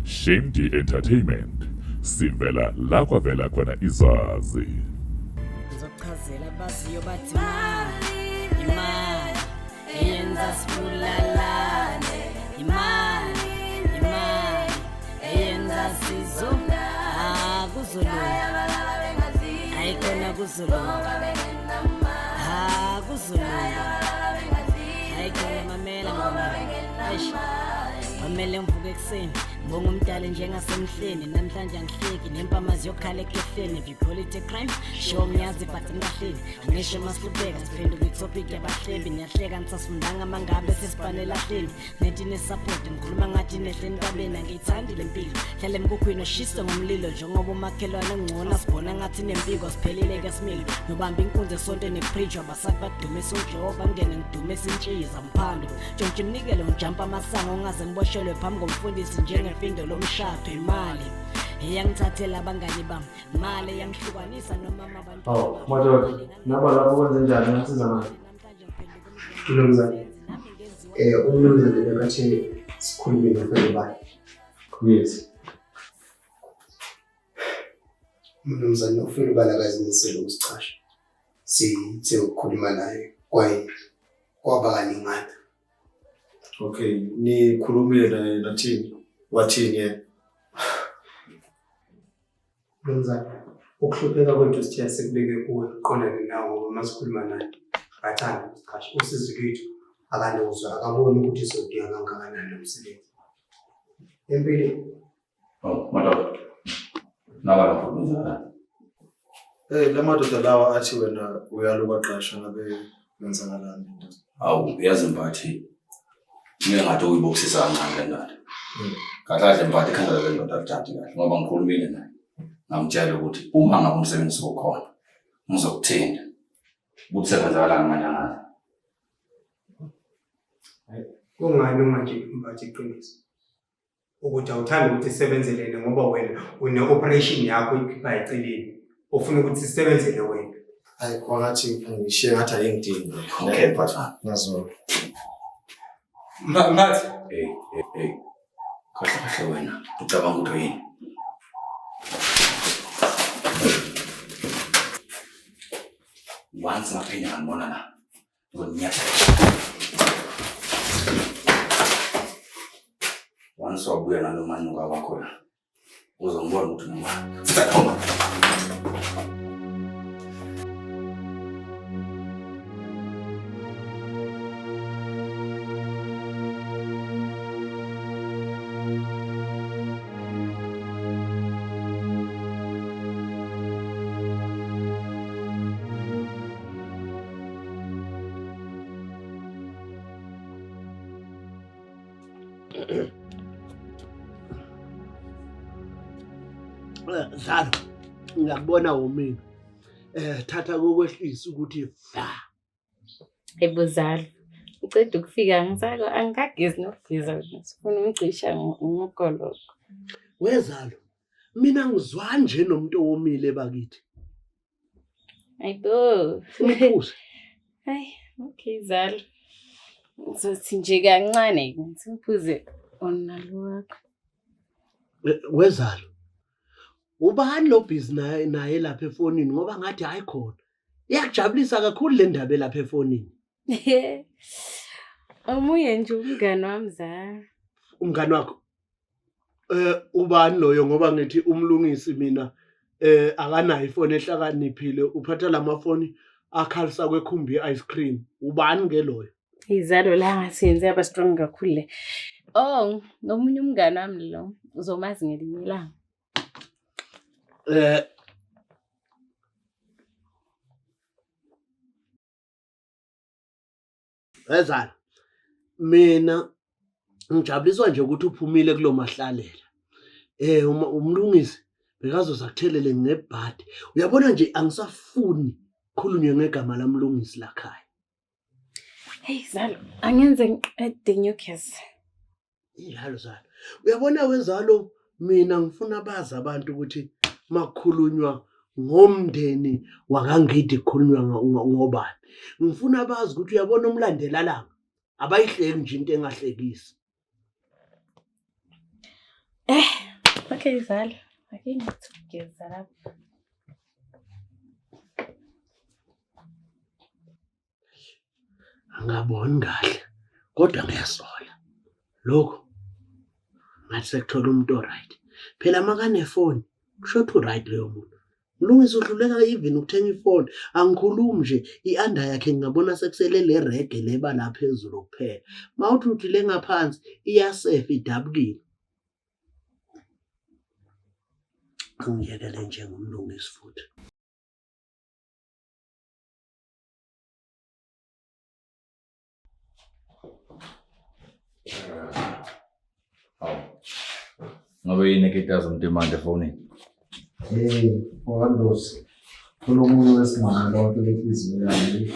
Shame D Entertainment sivela la kwavela khona izazi. Ngizokuchazela abaziyo bathi imali, imali eyenza sibulalane, imali, imali eyenza sizondane. Ah, kuzolunga, hayi khona kuzolunga, ah, kuzolunga, hayi khona mamela mama, eish. Kwamele ngivuke ekuseni ngibonga umdali njengasemhleni namhlanje angihleki nempama ziyokhala ekhehleni if you call it a crime show ngiyazi but ngilahleni angisho masihlupheka siphenduka itopic yabahlebi niyahleka nisasifundanga mangabe sesibhane elahleni nethi nesupport ngikhuluma ngathi nehle entabeni angiyithandi le mpilo hlale emkhukhwini oshise ngomlilo njengoba umakhelwane ngcono sibona ngathi nempiko siphelile ke similo nobamba inkunzi esontweni epreach abasathi badumisa ujehova ngene ngidumisa intshiza mphando Ntshontsha iminikelo ngijampa amasango ngingaze ngiboshelwe phambi komfundisi njengefindo lomshado imali eyangithathela abangani bami mali eyangihlukanisa nomama abantu Hawu, madoda, naba lapho kwenze njani ngasiza ngani? Mnumzane, umnumzane bekathe sikhulume noFelobani. Yes. Umnumzane uFelobani akazimisele ukusichasha. Sithe ukukhuluma naye kwaye kwaba kaningana. Okay, nikhulumile naye nathini? Wathini yena? Mnumzane, ukuhlupheka kwethu sithe sikubeke kuwe uqondane nawo ngoba uma sikhuluma naye akathandi ukusiqasha. Usizi lwethu akaluzwa, akaboni ukuthi sizodinga kangakanani lo msebenzi. Empeleni Oh, madoda. Naba lapho kwenzakala. Eh, la madoda lawa athi wena uyalubaqasha ngabe kwenzakalani ndoda? Hawu, uyazi mphathi. Ngike ngathi uyibokisisa kancane le ndoda. Kahle kahle mphathi ikhanda lale ndoda alithathi kahle ngoba ngikhulumile naye. Ngamtshela ukuthi uma ngabe umsebenzi ukhona ngizokuthinta. Ukuthi sekwenzakalani manje angazi. Kungani ungatsheli umphathi iqiniso? Ukuthi awuthandi ukuthi sisebenzelene ngoba wena une-operation yakho ikhipha eceleni ofuna ukuthi sisebenzele wena. Hayi, kwangathi ngishiye ngathi ayingidingi. Okay, mphathi. Nazo. Mphathi. Hey, hey, hey. Kahle kahle wena, ucabanga ukuthi uyini? Once ngaphinde ngangibona la. Once wabuya nalo manuka wakho la, uzongibona ukuthi noma. Phuma. Dlalo, ngiyakubona womina. Thatha kokwehlisa ukuthi va. Hayibo zalo. Ngiceda ukufika ngisako angikagezi nokugeza sifuna ungicisha ngogoloko. Wezalo, mina ngizwa nje nomuntu owomile bakithi. Hayibo. Ungiphuze. Hayi, okay zalo. Ngizothi nje kancane ngithi ngiphuze onalo wakho. Wezalo. Ubani lo busy naye naye lapha efonini ngoba ngathi hayi khona. Iyakujabulisa kakhulu le ndaba elapha efonini. Omunye nje umngani wami zalo. Umngani wakho ubani loyo ngoba ngithi umlungisi mina akanayo ifoni ehlakaniphile uphatha lamafoni akhalisa kwekhumbi ice cream. Ubani ke loyo? Izalo la ngathi yenze yaba strong kakhulu le. Oh, nomunye umngani wami lo uzomazi ngelinye ilanga. Wezala, mina ngijabuliswa nje ukuthi uphumile kulo mahlalela. Uma umlungisi bekazoza kuthelele ngebhadi. Uyabona nje angisafuni khulunywe ngegama lamlungisi lakhaya. Hey zalo, angenze ngiqede ngiyogeza. Injalo zalo. Uyabona wezalo mina ngifuna bazi abantu ukuthi makukhulunywa ngomndeni wakaNgidi kukhulunywa ngobani. Ngifuna bazi ukuthi uyabona umlandelalanga abayihleki nje into engahlekisi. Okay, Zal. Ake ngithi ukugeza lapha. Angaboni kahle kodwa ngiyasola. Lokho ngathi sekuthola umuntu o-right. Phela makanefoni kusho ukuthi u-right loyo muntu. Mlungisi uhluleka even ukuthenga ifoni. Angikhulumi nje i-under yakhe ngingabona sekusele le rege leba la phezulu kuphela. Mawuthi uthi le ngaphansi iyasefa idabukile. Angiyekele nje ngumlungisi futhi. Hawu. Ngabe yini ekitaza umuntu imanje efonini? Hey, Wandosi. Kunomunye wesimame lonke lenhliziyo yami.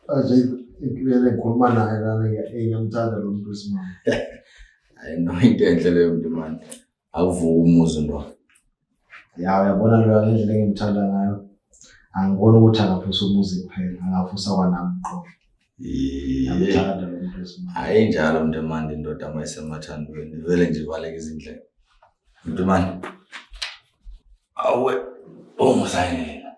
Manje impela ngikhuluma naye lana ngiyamthanda lo muntu wesimame. Hayi no into enhle leyo muntu manje. Awuvuki umuzi ntwana. Ya uyabona loya ngendlela engimthanda ngayo. Angiboni ukuthi angavusa umuzi kuphela, angavusa kwanami uqobo. Ngiyamthanda lo muntu wesimame. Hayi njalo mntu manje indoda uma isemathandweni vele nje ivaleka izindlela. Mntu manje. Awe ungisayinela.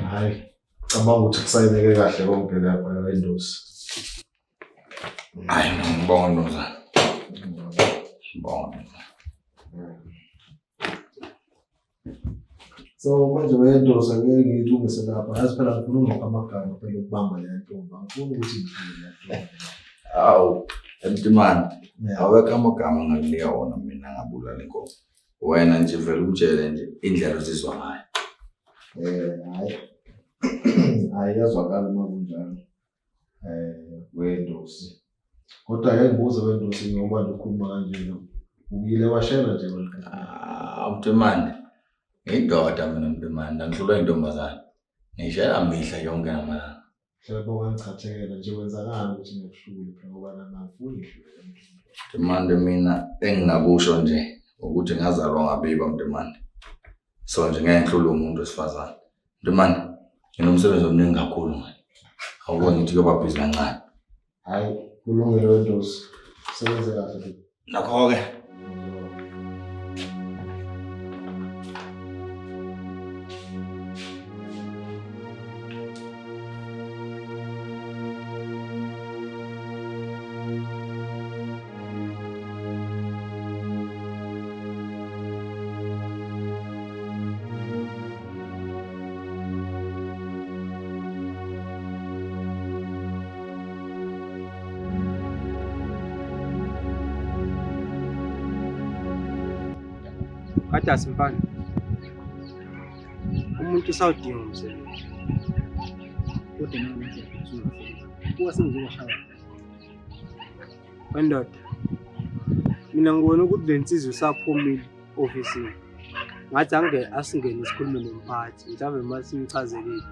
Hayi, cabanga ukuthi kusayineke kahle konke lapha Windows. Hayi no ngibonga mnumzane. Ngibonga. So manje Windows ake ngiyilungise lapha. Yazi phela ngifuna ungipha amagama phela ukubamba le ntombi. Angifuni ukuthi ngifike le ntombi. Awu, Mntimane, Yeah. awekho amagama engakunika wona mina ngabulala inkomo. Wena nje vele umtshele nje indlela ozizwa ngayo. Hayi. Hayi iyazwakala uma kunjalo. Windows. Kodwa ake ngibuze Windows ngoba nje ukhuluma kanje. Ukile washela nje wena. Ah, Mntimane, ngiyindoda mina Mntimane, angihlulwa intombazane. Ngishela mihla yonke namalanga. Mhlawumbe ungangichathekela nje kwenzakala ukuthi ngiyakuhlule phela ngoba nami angifuni ngihlule. Mntimane mina engingakusho nje ukuthi ngazalwa ngabiba Mntimane. So nje ngeke ngihlule umuntu wesifazane. Mntimane, nginomsebenzi omningi kakhulu manje. Awuboni ngithi kuyoba busy kancane. Hayi, kulungile Windows. Sebenze kahle. Nakho-ke. Kadasi mfana. Umuntu usawudinga umsebenzi. Kodwa nawe manje usungasebenza. Kuba sengizoshaya. Wendoda. Mina ngibona ukuthi le nsizwa usaphumile ofisini. Ngathi ange asingene sikhulume nomphathi. Mhlawumbe uma simchazelile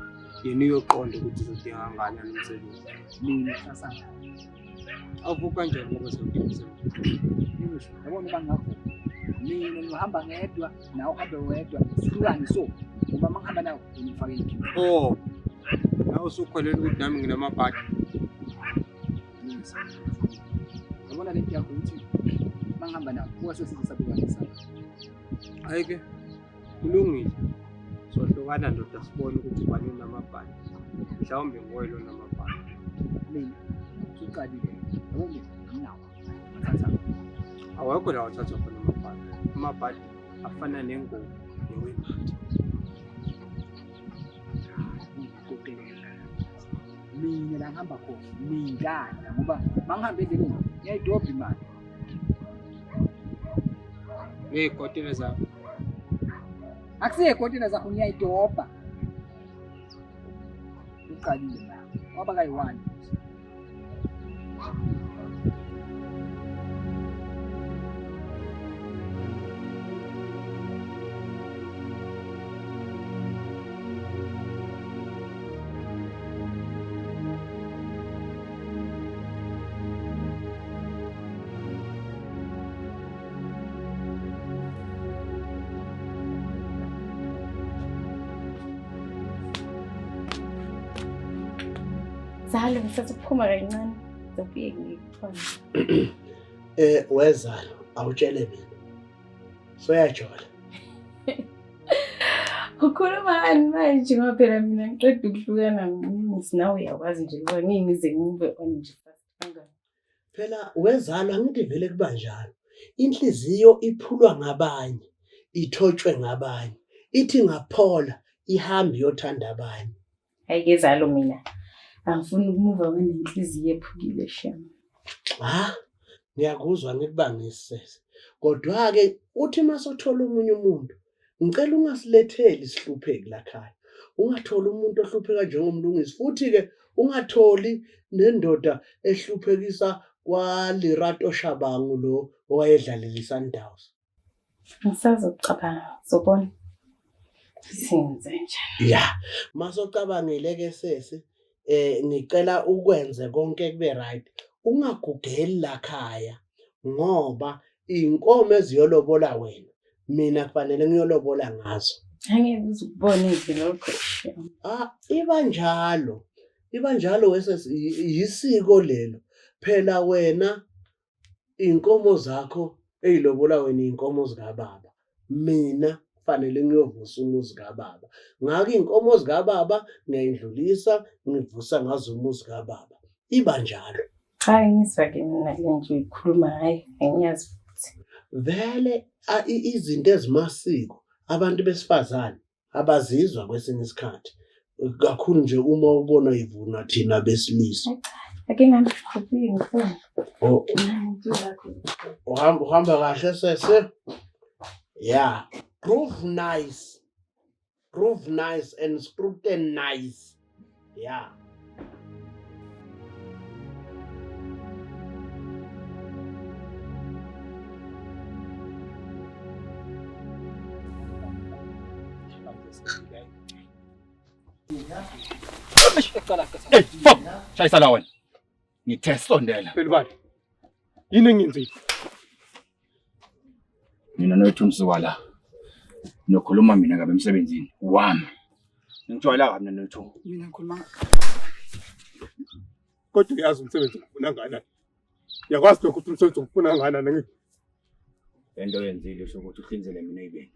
yena uyoqonda ukuthi uzodinga kangakanani umsebenzi. Mina kusasa. Avuka kanjani ngoba sewudinga umsebenzi? Ngisho yabona uba ngingavuka. Mina ngihamba ngedwa nawe uhambe wedwa sihlukane so ngoba uma ngihamba nawe ngifake inkinga. Oh. Nawe usukholelwa ukuthi nami nginamabhadi. Yabona le nto yakho ukuthi uma ngihamba nawe kuba sesize sabukwanisana. Hayi ke kulungile. Sohlukana ndoda sibone ukuthi ubani onamabhadi. Mhlawumbe nguwe lo onamabhadi. Mina usuqalile yabo mina anginawo. Thatha. Awekho la wathatha khona amabhadi. Amabhadi afana nengubo newembatha. Mina la ngihamba khona ningana ngoba uma ngihamba endleleni ngiyayidobha imali. Ngey'kotela zakho. Akusiye ikotela zakho ngiyayidobha. Uqalile manje waba kayi-one. Zalo ngisathe ukuphuma kancane. Ngizobuye ngikuthole. Wezalo awutshele mina. Soyajola. Ukhuluma ngani manje ngoba phela mina ngiqeda ukuhlukana nomlungisi nawe uyakwazi nje ukuba ngeke ngize ngibe on nje fast kangaka. Phela wezalo angithi vele kuba njalo. Inhliziyo iphulwa ngabanye, ithotshwe ngabanye. Ithi ngaphola ihambe iyothanda abanye. Hayi ke zalo mina angifuni ukumuva wenenhliziyo ephukile shem. Ha, ngiyakuzwa ngikubangisi sese. Kodwa-ke uthi uma sothola omunye umuntu, ngicela ungasiletheli isihlupheki la khaya. Ungatholi umuntu ohlupheka njengomlungisi futhi-ke ungatholi nendoda ehluphekisa kwaLerato Shabangu lo owayedlalela iSundowns. Ngisazokucabanga, zobona. Senze njani. Ya, masocabangile ke sesi ngicela ukwenze konke kube right. Ungagugeli la khaya ngoba inkomo eziyolobola wena mina kufanele ngiyolobola ngazo. Angeke uze ukubone nje lokho. Ah, iba njalo. Iba njalo wesesi yisiko lelo. Phela wena Iy'nkomo zakho ey'lobola wena iy'nkomo zikababa. Mina kufanele ngiyovusa umuzi kababa. Ngakho iy'nkomo zikababa ngiyayindlulisa ngivusa ngazo umuzi kababa. Iba njalo. Cha ngizwa-ke mina le nje uyikhuluma hhayi angiyazi futhi. Vele izinto ezimasiko abantu besifazane abazizwa kwesinye isikhathi kakhulu nje uma ubona ivuna thina besilisa. Ake ngangikhuphi ngifuna. Oh, uhamba uhamba kahle sese. Yeah, prove nice. Prove nice and scrutinize. Yeah. Hey, fuck! Shayisa la wena. Ngithe sondela. Pelubani. Yini engiyenzile? Mina noThunzi wala. Nokhuluma mina kabi emsebenzini wami. Ngijwayela kabi mina noThunzi. Mina ngikhuluma Kodwa uyazi umsebenzi ngifuna ngana. Uyakwazi lokho ukuthi umsebenzi ngifuna ngana ngithi. Lento oyenzile usho ukuthi uhlinzele mina ibeni.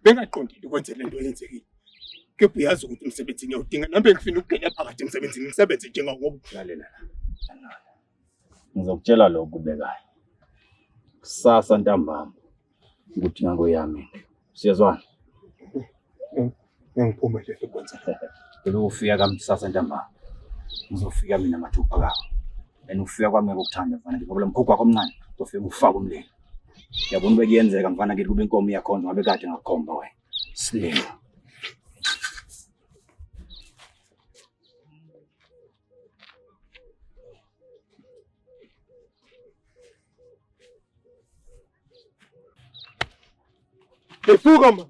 Bengaqondile ukwenza lento eyenzekile. Kepha uyazi ukuthi umsebenzi ngiyawudinga. Nami bengifuna ukungena phakathi emsebenzini ngisebenze njengawo. Lalela la. Ngizokutshela lokhu kubekayo. Kusasa ntambama ngikudinga kweyami indlu. Siyezwana? Ngiphumelele ukwenza. Ngeke ufika kami kusasa ntambama. Ngizofika mina mathupha kakho. And ukufika kwami ngeke ukuthanda mfana nje ngoba lo mkhukhu wakho omncane uzofika ufake umlilo. Yabona ube kuyenzeka mfana kithi kube inkomo iyakhonza ngabe kade ngakukhomba wena. Silima. Efuka ma.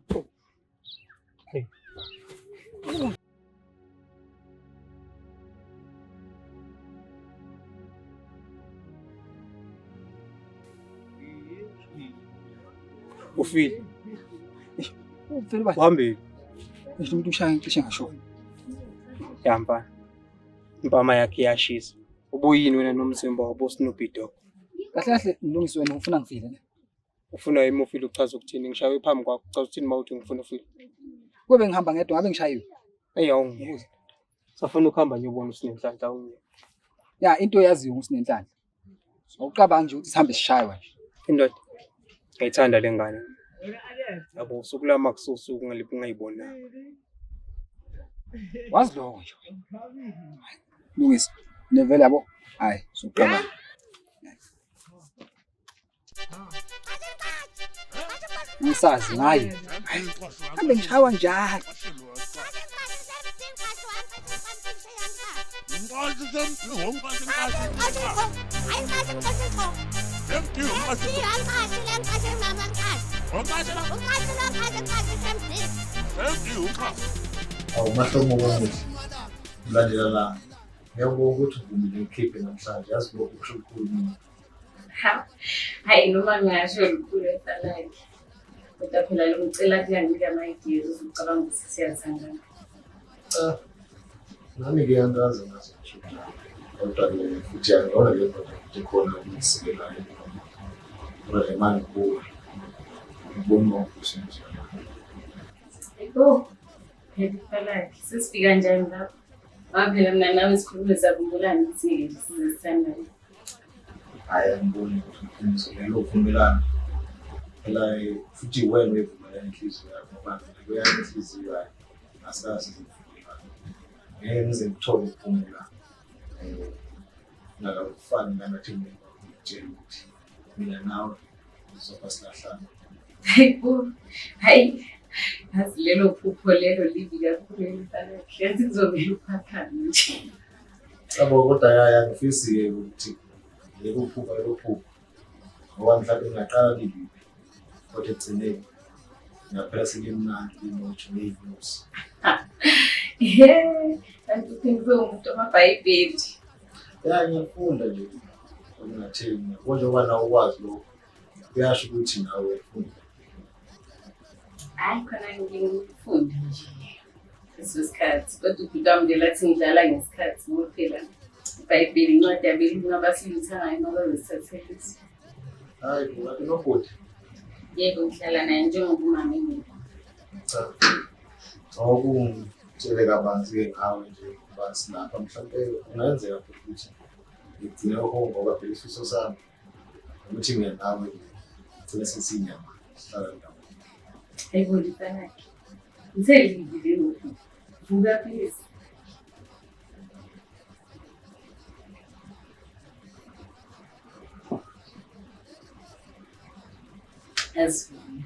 Ufile. Ufile ba. Uhambile. Ngisho umuntu ushaya cishe ngashona. Ya mfana. Impama yakhe iyashisa. Ubuyini wena nomzimba wabo Snoopy Dogg? Kahle kahle mlungisi wena ufuna ngifile ne? Ufuna yimi ufile uchaza ukuthini? Ngishawe phambi kwakho uchaza ukuthini uma uthi ngifuna ufile? Kube ngihamba ngedwa ngabe ngishayiwe. Eyi awungiyeke. Safuna ukuhamba ngiyobona uSinenhlanhla awungiyeke. Ya into oyaziyo nguSinenhlanhla. Awucabangi nje ukuthi sihambe sishaywa nje. Indoda ngiyayithanda le ngane. Yabo usuku lami akususuku ngaliphi ungayibona. Wazi lokho nje. Lungisa. Nevele yabo. Hayi, suqabanga. Ngisazi ngaye. Hambe ngishawa njalo. Awu mahlomo omuhle ulandela la. Ngiyabonga ukuthi uvumile ngikhiphe namhlanje yazi lokhu kusho lukhulu mina. Hayi noma ngingasho lukhulu esalakhe. Kodwa phela lo ngicela kuyanginika ama-ideas uzucabanga ukuthi siyathandana. Cha. Nami ke angazi ngazo nje. Kodwa-ke futhi angiyona le ndoda ukuthi khona okungisekelayo. Kodwa nje uma ngibuka, ngibona ungavusa umzimba. Hayibo, phela ifa lakhe. Sesifika njani lapho? Ngoba phela mina nawe sikhulume savumelana ukuthi ngeke nje size sithandane. Hhayi, angiboni ukuthi iqiniso lelo uvumelana. Phela futhi wena uyivumelana inhliziyo yakho ngoba mina kuyami inhliziyo yayo asikaze sivumelane. Ngeke ngize ngikuthole ukuphumula ngingakufani nanathi mina ngikutshela ukuthi mina nawe sizoba silahlana. Hayibo, hayi, yazi lelo phupho lelo libi kakhulu elifa lakhe. Yazi kuzomele uphaphame nje. Yabo kodwa yaya angifisi-ke ukuthi lelo phupho lelo phupho ngoba mhlawumbe ngingaqala libi kodwa ekugcineni ngaphela selimnandi linoju ney'nyosi. He, kanti uphinde ube umuntu wamabhayibheli. Ya ngiyafunda nje okungatheni yabo njengoba nawe ukwazi lokho kuyasho ukuthi nawe uyafunda. Hhayi khona ngifunda nje leso sikhathi kodwa ubhuti wami nje lathi ngidlala ngesikhathi ngoba phela ibhayibheli incwadi yabelungu abasilutha ngayo uma bazosithathela izwi. Hhayi bo kanti unobhuti? Yebo, ngihlala naye njengoba umama engekho. Cha. Awukungitshele kabanzi-ke ngawe nje ngoba silapha mhlawumpe kungenzeka futhi ukuthi ngigcine lokho ngoba phela isifiso sami ukuthi mina nawe gcine sesiyinyama sihlala ndawonye. Hayibo lifa lakhe. Ngithe libi lelo phupho. Vuka please. Asivume.